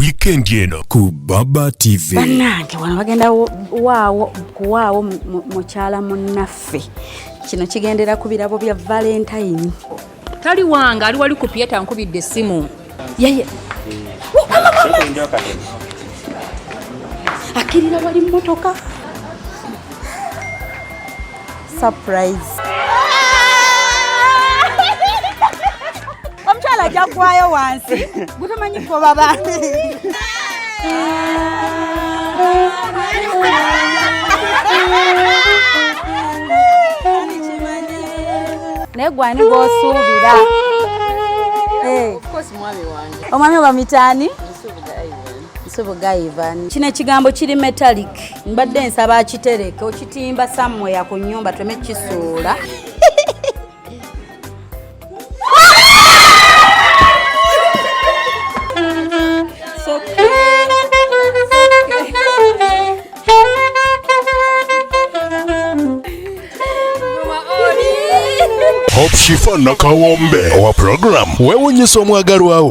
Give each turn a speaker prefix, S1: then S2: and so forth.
S1: Wiikendi eno ku Baba TV.
S2: Bannange, wano bagenda waawo kuwaawo mukyala munnaffe. Kino kigendera ku birabo bya Valentine.
S3: Tali wange, ali wali ku Pieta, nkubidde essimu.
S2: Yeye akkirira wali mmotoka. Surprise! Omukyala ajja kugwayo wansi, gutomanyi gobaba. Naye gwani gwosuubira? Omwami oba mitaani? Nsubuga Ivan. Kino ekigambo kiri metallic, mbadde nsaba akitereke, okitimba somewhere ku nyumba tuleme kisuula. So
S1: Hope Shifa Nakawombe owa program weewunyisa omwagalwawo.